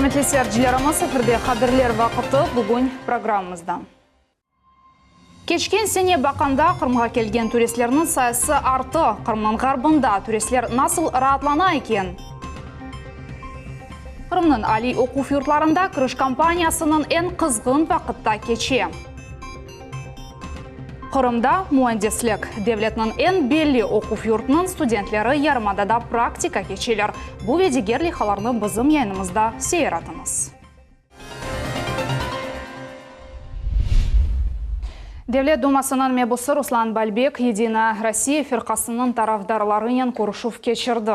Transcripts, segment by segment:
Ürmetli seyircilerimiz, efirde Haberler vaqıtı, bugün programmamızda. Keçken sene baqanda Qırımğa kelgen turistlerniñ sayısı arttı. Qırımnıñ ğarbında turistler nasıl raatlana eken? Qırımnıñ aliy oquv yurtlarında kiriş kampaniyasınıñ eñ qızğın vaqıtta keçe. Qırımda müendislik, devletniñ eñ belli oquv yurtınıñ studentleri yarımadada praktika keçeler. Bu ve diger leyhalarnı bizim yayınımızda seyir etiñiz. Devlet Dumasınıñ mebusı Ruslan Balbek Yedinaya Rossiya firqasınıñ tarafdarlarınen körüşüv keçirdi.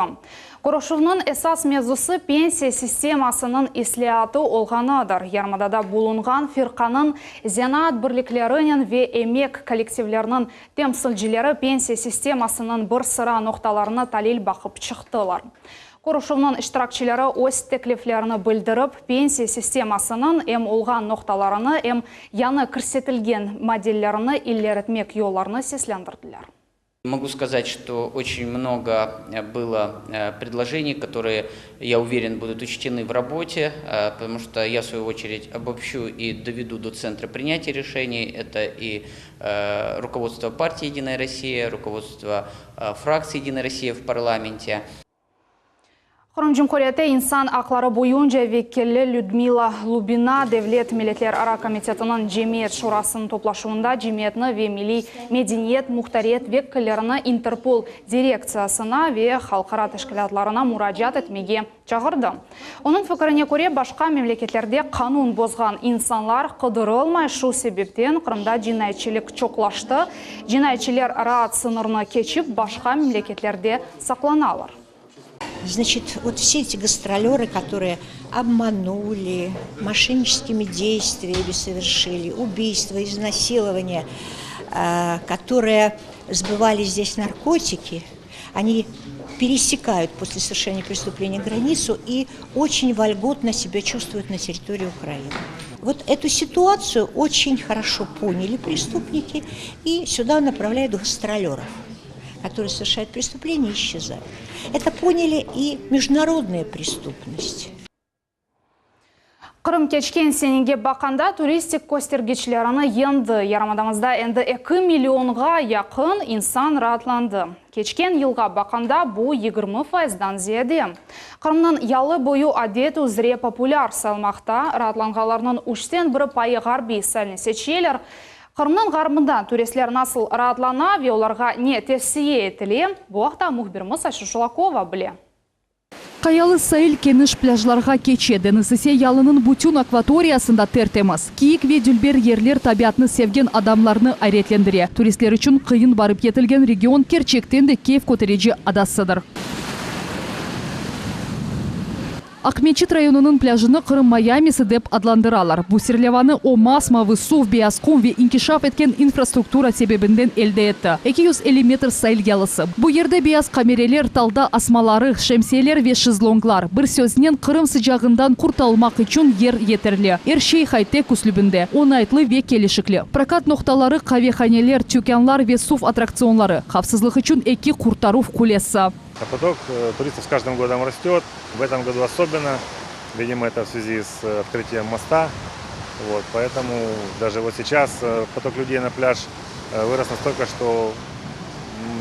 Körüşüvniñ esas mevzusı pensiya sistemasınıñ islâatı olğanıdır. Yarımadada bulunğan firqanıñ zenaat birliklerinen ve emek kollektivleriniñ temsilcileri pensiya sistemasınıñ bir sıra noqtalarını talil baqıp çıqtılar. Körüşüvniñ iştirakçileri öz tekliflerini bildirip, pensiya sistemasınıñ em olğan noqtalarını, em yañı kirsetilgen modellerini ileritmek yollarını seslendirdiler. Могу сказать, что очень много было предложений, которые, я уверен, будут учтены в работе, потому что я, в свою очередь, обобщу и доведу до центра принятия решений. Это и руководство партии «Единая Россия», руководство фракции «Единая Россия» в парламенте. Qırım Cumhuriyeti insan aqları boyunca vekili Lüdmila Lubina Devlet milletlerara komitetiniñ Cemiyet şurasınıñ toplaşuvında cemiyetni ve milliy medeniyet muhtariyet vekillerini İnterpol direktsiyasına ve halqara teşkilâtlarına muracaat etmege çağırdı. Onıñ fikrine köre, başqa memleketlerde qanun bozğan insanlar qıdırılmay, şu sebepten Qırımda cinayetçilik çoqlaştı, cinayetçiler raat sıñırnı keçip, başqa memleketlerde saqlanalar. Значит, вот все эти гастролеры, которые обманули, мошенническими действиями совершили, убийства, изнасилования, которые сбывали здесь наркотики, они пересекают после совершения преступления границу и очень вольготно себя чувствуют на территории Украины. Вот эту ситуацию очень хорошо поняли преступники и сюда направляют гастролеров, которые совершают преступления и исчезают. Это поняли и международная преступность. Qırım keçken senege baqqanda turistik köstergiçlerini yeñdi. Yarımadamızda endi eki millionğa yaqın insan raatlandı. Keçken yılğa baqqanda bu 20 fayızdan ziyade. Qırımnıñ yalı boyu adet üzre populâr sayılmaqta. Raatlanğanlarnıñ üçten biri payı ğarbiy sailni seçeler. Qırımnıñ ğarbında turistler nasıl raatlana ve olarğa ne tevsiye etile, bu aqta mühbirimiz Ayşe Şulakova bile. Qayalı sail keniş plâjlarğa keçe, deñiz ise yalınıñ bütün akvatoriyasında ter-temiz. Kiyik ve dülber yerler tabiatnı sevgen adamlarnı ayretlendire. Turistler içün qıyın barıp yetilgen region kerçekten de keyf köterici adasıdır. Aqmeçit rayonınıñ plâjını Qırım Mayamisi dep adlandıralar. Bu serlevanı o mas-mavı suv, beyaz qum ve inkişaf etken infrastruktura sebebinden elde etti. 250 metr sail yalısı. Bu yerde beyaz qamereler, talda asmaları, şemsiyeler ve şezlonglar. Bir söznen, Qırım sıcağından qurtalmaq içün yer yeterli. Er şey hay-tek üslübinde, oñaytlı ve kelişikli. Prokat noqtaları, qavehaneler, tükânlar ve suv attraktsionları. Havfsızlıq içün eki qurtaruv qulesi. Поток туристов с каждым годом растет, в этом году особенно, видимо, это в связи с открытием моста. Вот, поэтому даже вот сейчас поток людей на пляж вырос настолько, что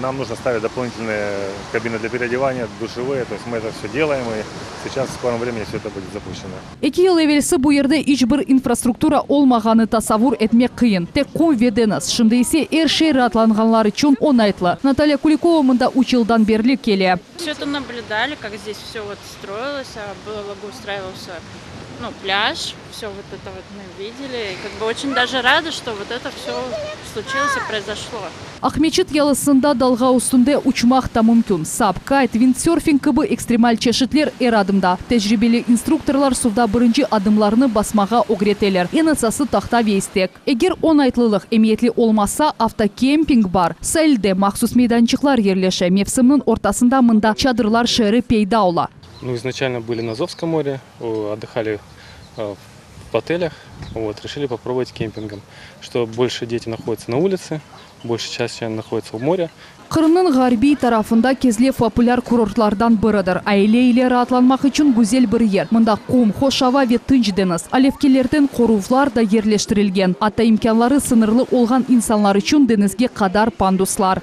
нам нужно ставить дополнительные кабины для переодевания, душевые. То есть мы это все делаем, и сейчас в скором времени все это будет запущено. Eki yıl evelsi bu yerde iç bir infrastruktura olmağanı tasavvur etmek qıyın. Tek qum ve deñiz. Şimdi ise er şey raatlanğanlar içün oñaytlı. Natalya Kulikova mında üç yıldan berli kele. Все это наблюдали, как здесь все вот строилось, благоустраивался, ну, пляж, все вот это вот мы видели. И как бы очень даже рады, что вот это все случилось и произошло. Aqmeçit yalısında dalğa üstünde uçmaq da mümkün. Sap, kayt, vindserfing kibi ekstremal çeşitler er adımda. Tecribeli instruktorlar suvda birinci adımlarnı basmağa ögreteler. Eñ esası tahta ve istek. Eger oñaytlılıq emiyetli olmasa, avtokemping bar. Sailde mahsus meydançıqlar yerleşe, mevsimniñ ortasında mında çadırlar şeeri peyda ola. Ну, изначально были на Азовском море, отдыхали в отелях, вот, решили попробовать кемпингом, что больше дети находятся на улице. большей частью находятся у моря. Qırımnıñ ğarbiy tarafında Kezlev populâr kurortlardan biridir. Aile ile raatlanmaq içün güzel bir yer. Mında qum, hoş ava ve tınç deñiz. Alevkelerden qoruvlar da yerleştirilgen. Atta imkânları sıñırlı olğan insanlar içün deñizge qadar panduslar.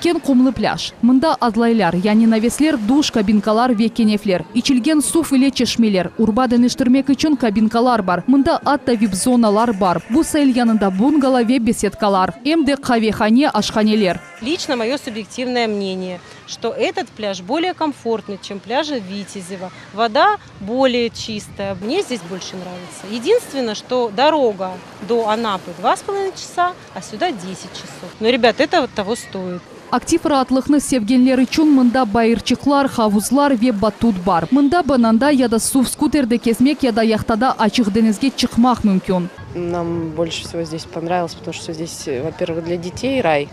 Keñ qumlı plâj. Mında adlaylar, yani navesler, duş kabinkalar ve kenefler, içilgen suv ile çeşmeler, urba deñiştirmek içün kabinkalar bar. Mında atta vip-zonalar bar. Bu sail yanında bungalo ve besedkalar. Em de qavehane, aşhaneler. Лично мое субъективное мнение, что этот пляж более комфортный, чем пляжи Витязева. Вода более чистая. Мне здесь больше нравится. Единственное, что дорога до Анапы 2,5 часа, а сюда 10 часов. Но, ребят, это вот того стоит. Aktiv raatlıqnı sevgenler içün mında bayırçıqlar, havuzlar ve batut bar. Mında bananda ya da suv skuterde kezmek ya da yahtada açıq deñizge çıqmaq mümkün. Нам больше всего здесь понравилось, потому что здесь, во-первых, для детей рай.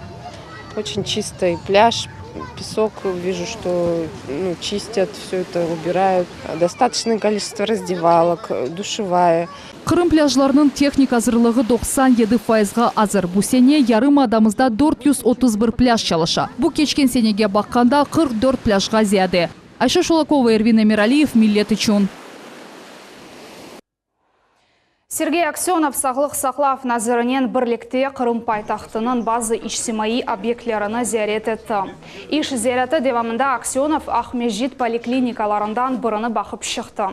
Очень чистый пляж, песок, вижу, что ну, чистят, все это убирают. Достаточное количество раздевалок, душевая. Qırım plâjlarınıñ tehnik azırlığı 97 fayızğa azır. Bu sene yarımadamızda 431 plâj çalışa. Bu keçken senege baqqanda 44 plâjğa ziyade. Ayşe Şulakova, Ervin Emiraliyev, Millet içün. Sergey Aksenov Sağlıq saqlav nazirinen birlikte Qırım paytahtınıñ bazı içtimaiy obyektlerini ziyaret etti. İş ziyareti devamında Aksenov Aqmescit poliklinikalarından birini baqıp çıqtı.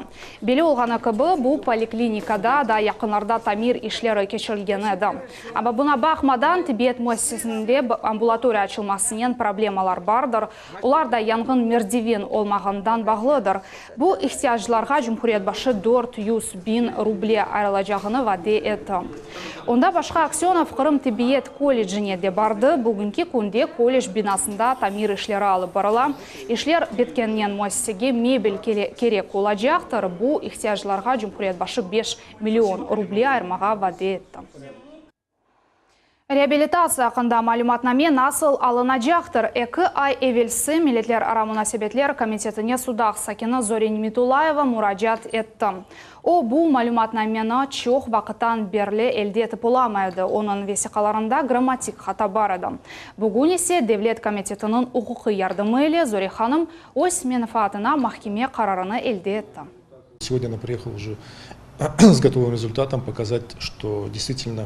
Belli olğanı kibi, bu poliklinikada da yaqınlarda tamir işleri keçirilgen edi. Amma buña baqmadan tibbiyet müessisesinde ambulatoriya açılmasınen problemalar bardır. Olar da yanğın merdiven olmağanından bağlıdır. Bu ihtiyaclarğa cumhuriyet başı 400 biñ ruble ayırılacağını vade etti. Ondan başqa Aksenov Qırım tibbiyet kollecine de bardı. Bugünki künde kollec binasında tamir işleri alıp barıla. İşler bitkeninen müessisege mebel kerek olacaqtır. Bu ihtiyaclarğa cumhuriyet başı 5 million ruble ayırmağa vade etti. Reabilitatsiya aqqında malümatname nasıl alınacaqtır? Eki ay evelsi Milletlerara munasebetler komitetine Sudaq sakini Zore Nimetulayeva muracaat etti. O, bu malümatnameni çoq vaqıttan berli elde etip olamay edi, onıñ vesiqalarında grammatik hata bar edi. Bugün ise Devlet komitetiniñ uquqiy yardımı ile Zore hanım öz menfaatına mahkeme qararını elde etti. Сегодня она приехала уже с готовым результатом, показать, что действительно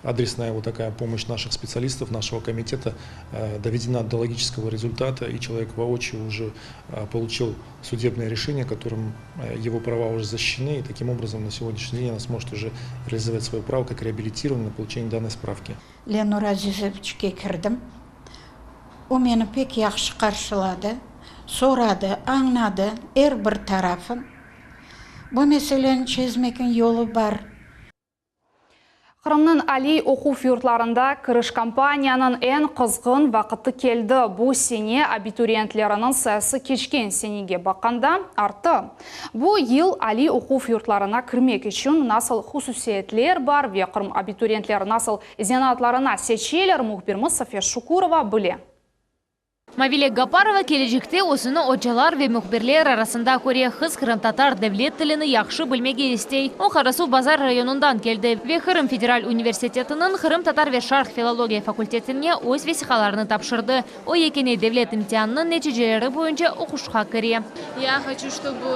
адресная вот такая помощь наших специалистов, нашего комитета доведена до логического результата, и человек воочию уже получил судебное решение, которым его права уже защищены, и таким образом на сегодняшний день она сможет уже реализовать свое право как реабилитированный на получение данной справки. Lenur Azizoviçke kirdim. O meni pek yahşı qarşıladı, soradı, añladı er bir tarafın. Bu meseleni çezmekniñ yolu bar. Qırımnıñ aliy oquv yurtlarında kiriş kampaniyanıñ eñ qızğın vaqtı keldi. Bu sene abituriyentleriniñ sayısı keçken senege baqqanda arttı. Bu yıl aliy oquv yurtlarına kirmek içün nasıl hususiyetler bar ve Qırım abituriyentleri nasıl zenaatlarını seçeler, mühbirimiz Safiye Şukurova bile. Mavile Gaparova kelecekte özüni ocalar ve mühbirler arasında köre. Qız qırımtatar devlet tilini yahşı bilmege istey. O Qarasuvbazar rayonından keldi ve Qırım federal universitetiniñ qırımtatar ve şarq filologiya fakultetine öz vesiqalarını tapşırdı. O yekâne devlet imtianınıñ neticeleri boyunca oquşqa kire. Я хочу, чтобы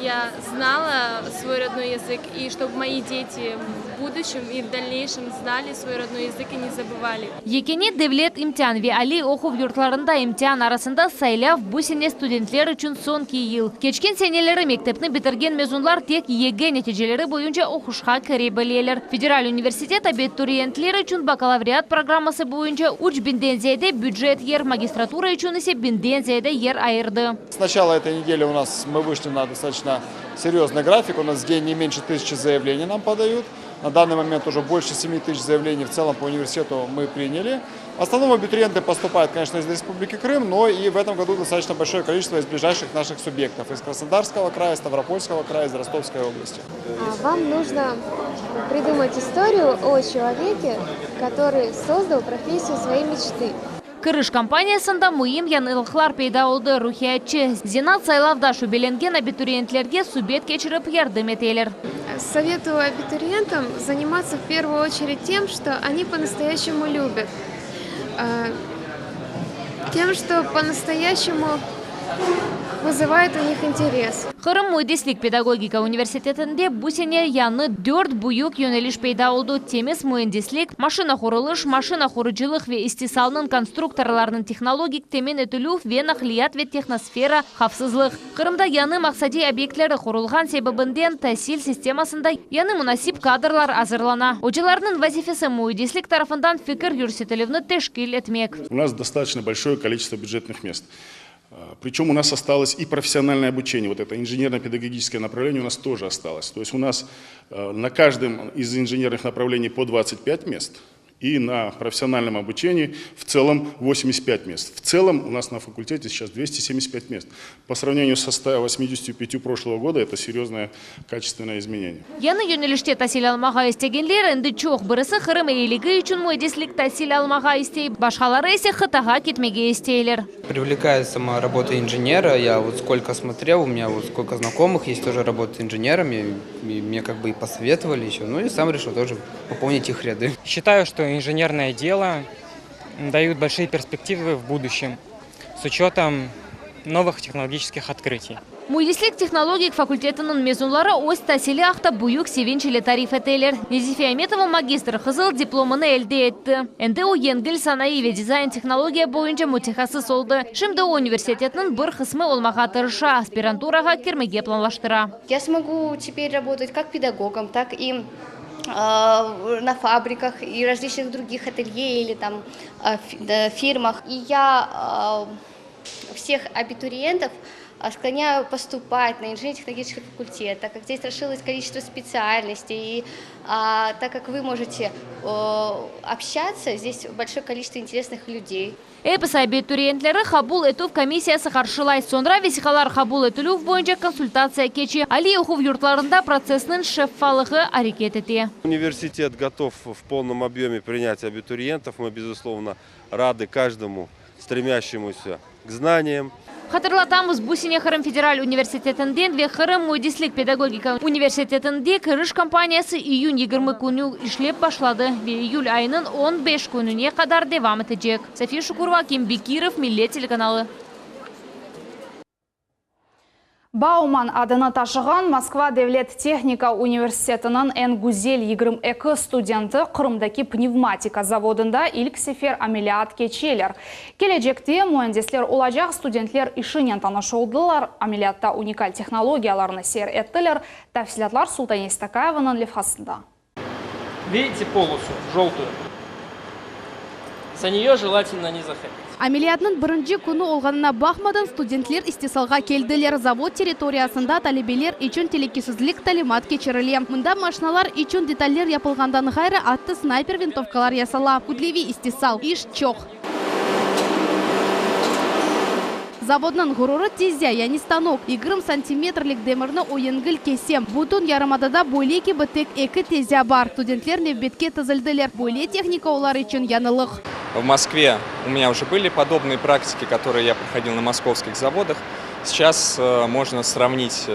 я знала свой родной язык и чтобы мои дети в будущем и в дальнейшем знали свой родной язык и не забывали. Yekâne devlet imtian ve aliy oquv yurtlarında imtian arasında saylav bu sene studentler içün soñki yıl. Keçken seneleri mektepni bitirgen mezunlar tek YEGE neticeleri boyunca oquşqa kire bileler. Federal universitet abituriyentler içün bakalavriat programması boyunca 3000-den ziyade bücet yer, magistratura içün ise 1000-den ziyade yer ayırdı. С начала этой недели у нас мы вышли на достаточно серьезный график. У нас в день не меньше тысячи заявлений нам подают. На данный момент уже больше 7 тысяч заявлений в целом по университету мы приняли. В основном абитуриенты поступают, конечно, из Республики Крым, но и в этом году достаточно большое количество из ближайших наших субъектов. Из Краснодарского края, Ставропольского края, из Ростовской области. Вам нужно придумать историю о человеке, который создал профессию своей мечты. Kiriş kampaniyasında müim yañılıqlar peyda oldı. Ruhiyatçı zenaat saylavda şübelengen abituriyentlerge subet keçirip yardım eteler. Советую абитуриентам заниматься в первую очередь тем, что они по-настоящему любят. Тем, что по-настоящему вызывает у них интерес. Qırım müendislik pedagogika universitetinde bu sene yañı dört büyük yöneliş peyda oldı, temiz müendislik, maşina qurulış, maşina qurucılıq ve istisalnıñ konstruktorlarınıñ tehnologik temin etilüv ve naqliyat ve tehnosfera havfsızlıq. Qırımda yañı maqsadiy obyektleri qurulğan sebebinden tasil sistemasında yañı munasip kadrlar azırlana. Ocalarnıñ vazifesi müendislik tarafından fikir yürsetilüvni teşkil etmek. У нас достаточно большое количество бюджетных мест. Причем у нас осталось и профессиональное обучение, вот это инженерно-педагогическое направление у нас тоже осталось. То есть у нас на каждом из инженерных направлений по 25 мест и на профессиональном обучении в целом 85 мест. В целом у нас на факультете сейчас 275 мест. По сравнению со 185 прошлого года это серьезное качественное изменение. Yañı yönelişte tasil almağa istegenler endi çoq. Birisi Qırım eyligi içün müendislik tasil almağa istey, başqaları ise qıtağa ketmege isteyler. Привлекает сама работа инженера. Я вот сколько смотрел, у меня вот сколько знакомых есть тоже работают инженерами. И мне как бы и посоветовали еще. Ну и сам решил тоже пополнить их ряды. Считаю, что инженерное дело дают большие перспективы в будущем с учетом новых технологических открытий. Müendislik tehnologik fakultetiniñ mezunları öz tasili aqta büyük sevinç ile tarif eteler. Nezife Ametova magistr qızıl diplomını elde etti. Endi o yengil sanayı ve dizayn tehnologiya boyunca mütehassıs oldı. Şimdi o universitetniñ bir qısmı olmağa tırışa, aspiranturağa kirmege planlaştıra. Я смогу теперь работать как педагогом, так и на фабриках и различных других ателье или там фирмах. И я всех абитуриентов склоняю поступать на инженерно-технологический факультет, так как здесь расширилось количество специальностей, и так как вы можете общаться, здесь большое количество интересных людей. Episi abituriyentleri qabul etüv komissiyası qarşılay. Soñra vesiqalar qabul etilüv boyunca konsultatsiya keçe. Aliy oquv yurtlarında protsessniñ şeffaflığı areket ete. Университет готов в полном объеме принять абитуриентов. Мы, безусловно, рады каждому стремящемуся к знаниям. Hatırlatamız, bu sene Qırım federal universitetinden ve Qırım müendislik pedagogika universitetinde kiriş kampaniyası iyün 20 künü işlep başladı ve iyül ayınıñ 15 kününe qadar devam etecek. Safiye Şukurova, Akim Bekirov, Millet telekanalı. Bauman adını taşığan Moskva Devlet Tehnika Universitetiniñ eñ güzel 22 studenti Qırımdaki pnevmatika zavodında ilk sefer ameliyat keçeler. Kelecekte müendisler olacaq studentler işinen tanış oldılar, ameliyatta unikal tehnologiyalarnı seyir ettiler. Tafsilâtlar Sultane Istakayevanıñ levhasında. Видите полосу желтую? За нее желательно не заходить. Ameliyatnıñ birinci künü olğanına baqmadan studentler istisalğa keldiler. Zavod territoriyasında talebeler içün telükesizlik talimat keçirile. Mında maşinalar içün detaller yapılğandan ğayrı atta snayper vintovkalar yasala. Kütleviy istisal. İş çoq. Zavodnıñ ğururı tezya, yani stanok. 20 santimetrlik demirni o yengil kese. Bütün yarımadada böyle kibi tek eki tezya bar. Studentler nevbetke tizildiler. Böyle tehnika olar içün yañılıq. В Москве у меня уже были подобные практики, которые я проходил на московских заводах. Сейчас можно сравнить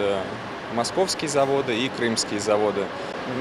московские заводы и крымские заводы.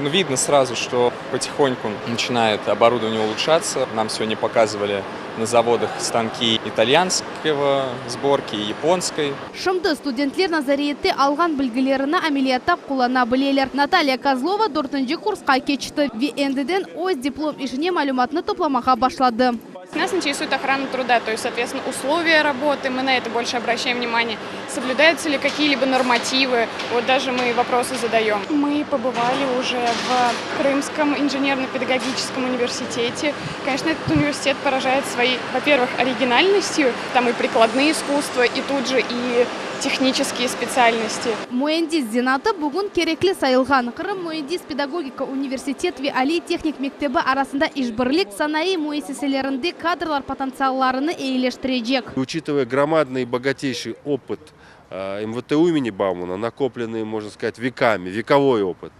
Ну, видно сразу, что потихоньку начинает оборудование улучшаться. Нам сегодня показывали на заводах станки итальянского сборки и японской. Şimdi studentler nazariyette alğan bilgilerini ameliyatta qullana bileler. Natalya Kozlova dörtünci kursqa keçti ve endiden öz diplom işine malümatnı toplamağa başladı. Нас интересует охрана труда, то есть, соответственно, условия работы, мы на это больше обращаем внимание, соблюдаются ли какие-либо нормативы, вот даже мы вопросы задаем. Мы побывали уже в Крымском инженерно-педагогическом университете. Конечно, этот университет поражает своей, во-первых, оригинальностью, там и прикладные искусства, и тут же и технические специальности. Müendis zenaatı bugün kerekli sayılğan. Qırım müendis pedagogika universitet ve aliy tehnik mektebi arasında işbirlik sanayı müessiselerinde kadrlar potentsiallarını eyileştirecek. Учитывая громадный и богатейший опыт МВТУ имени Баумана, накопленный, можно сказать, веками, вековой опыт,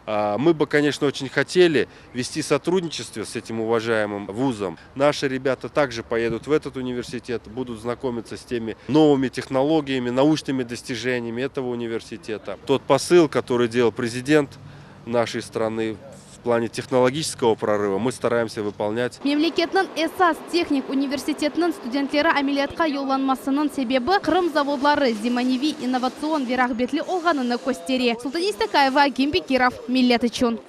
мы бы, конечно, очень хотели вести сотрудничество с этим уважаемым вузом. Наши ребята также поедут в этот университет, будут знакомиться с теми новыми технологиями, научными достижениями этого университета. Тот посыл, который делал президент нашей страны в в плане технологического прорыва мы стараемся выполнять. Memleketniñ esas tehnik universitetiniñ studentleri ameliyatqa yollanmasınıñ sebebi Qırım zavodları zemaneviy, innovatsion ve rağbetli olğanını köstere. Sultaniy Stakayeva, Akim Bekirov, Millet içün.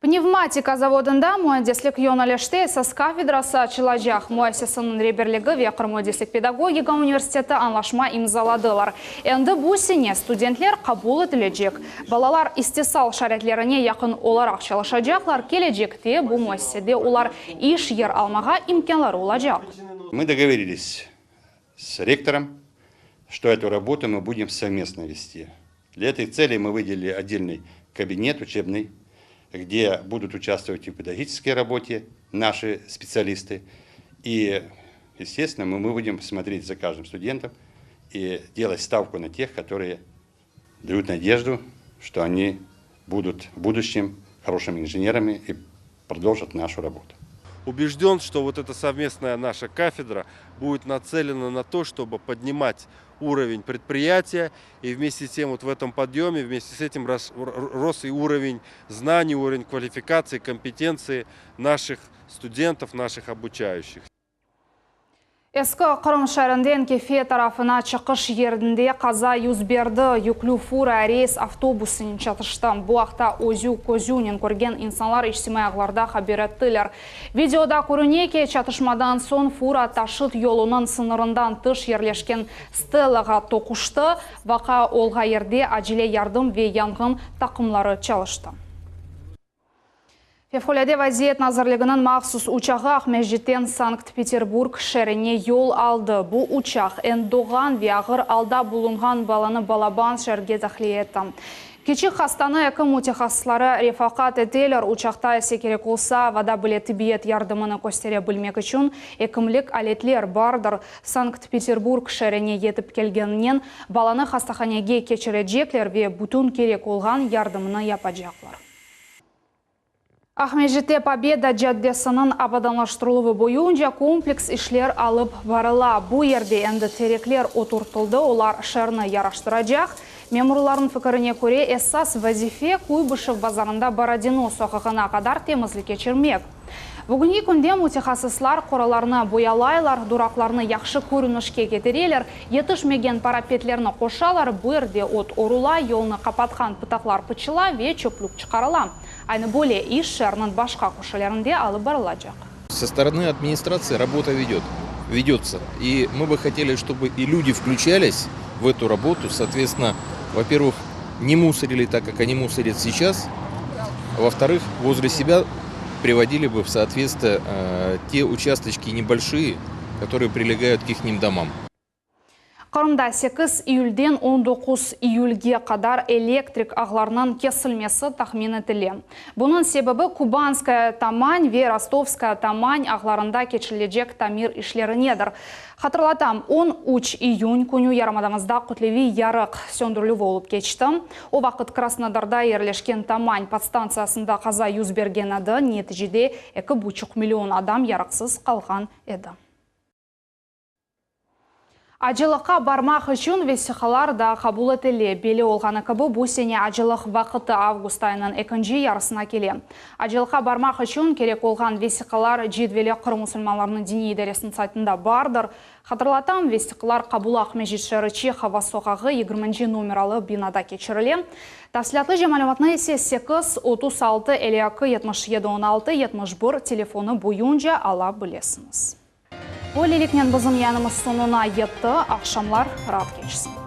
Pnevmatika zavodında müendislik yönelişte esas kafedrası açılacaq. Müessiseniñ reberligi ve Qırım müendislik-pedagogika universiteti añlaşma imzaladılar. Endi bu sene studentler qabul etilecek. Balalar istisal şaraitlerine yaqın olaraq çalışacaqlar, kelecekte bu müessisede olar iş yer almağa imkânları olacaq. Мы договорились с ректором, что эту работу мы будем совместно вести. Для этой цели мы выделили отдельный кабинет учебный, где будут участвовать и в педагогической работе наши специалисты. И, естественно, мы, мы будем смотреть за каждым студентом и делать ставку на тех, которые дают надежду, что они будут в будущем хорошими инженерами и продолжат нашу работу. Убежден, что вот эта совместная наша кафедра будет нацелена на то, чтобы поднимать уровень предприятия, и вместе с тем вот в этом подъеме, вместе с этим рос и уровень знаний, уровень квалификации, компетенции наших студентов, наших обучающих. Eski Qırım şeerinden Kefe tarafına çıqış yerinde qaza yüz berdi. Yüklü fura reys avtobusınen çatıştı. Bu aqta özü közünen körgen insanlar içtimaiy ağlarda haber ettiler. Videoda körüne ki, çatışmadan soñ fura taşıt yolunıñ sıñırından tış yerleşken stelağa toquştı. Vaqia olğan yerde acele yardım ve yanğın taqımları çalıştı. Fevqulâde vaziyet nazirliginiñ mahsus uçağı Aqmescitten Sankt-Peterburg şeerine yol aldı. Bu uçaq endi doğğan ve ağır alda bulunğan balanı balaban şeerge tahliye etti. Kiçik hastanı ekim mütehassısları refaqat eteler, uçaqta ise kerek olsa avada bile tibbiyet yardımını köstere bilmek içün ekimlik aletler bardır. Sankt-Peterburg şeerine yetip kelgeninen balanı hastahanege keçirecekler ve bütün kerek olğan yardımnı yapacaqlar. Aqmescitte Pobeda caddesiniñ abadanlaştırıluvı boyunca kompleks işler alıp barıla. Bu yerde endi terekler oturtıldı, olar şeerni yaraştıracaq. Memurlarnıñ fikirine köre, esas vazife, Kuybışev bazarında Borodino soqağına qadar temizlik keçirmek. Bugünki künde mütehassıslar qoralarnı boyalaylar, duraqlarnı yahşı körünişke ketireler, yetişmegen parapetlerni qoşalar, bu yerde ot orula, yolnı qapatqan pıtaqlar pıçıla ve çöplük çıqarıla. Aynı böyle iş şeerniñ başqa köşelerinde alıp barılacaq. Со стороны администрации работа ведет, ведется. И мы бы хотели, чтобы и люди включались в эту работу. Соответственно, во-первых, не мусорили так, как они мусорят сейчас. Во-вторых, возле себя приводили бы в соответствие э, те участочки небольшие, которые прилегают к их домам. Qırımda 8 iyülden 19 iyülge qadar elektrik ağlarınıñ kesilmesi tahmin etile. Bunıñ sebebi Kubanskaya Taman ve Rostovskaya Taman ağlarında keçirilecek tamir işlerinedir. Hatırlatam, 13 iyün künü yarımadamızda kütleviy yarıq söndürilüvi olıp keçti. O vaqıt Krasnodarda yerleşken Taman podstantsiyasında qaza yüz bergen edi, neticede 2,5 million adam yarıqsız qalğan edi. Acılıqqa barmaq içün vesiqalar da qabul etile. Belli olğanı kibi, bu sene acılıq vaqtı avgust ayınıñ ekinci yarısına kele. Acılıqqa barmaq içün kerek olğan vesiqalar cedveli Qırım musulmanlarınıñ diniy idaresiniñ saytında bardır. Hatırlatam, vesiqalar qabulı Aqmescit şeeri Çehova soqağı yigirminci nomeralı binada keçirile. Tafsilâtlıca malümatnı ise 8 36 52 77 16 71 telefonı boyunca ala bilesiñiz. Böyleliknen bizim yayınımız soñuna yetti. Aqşamlar raat keçsin.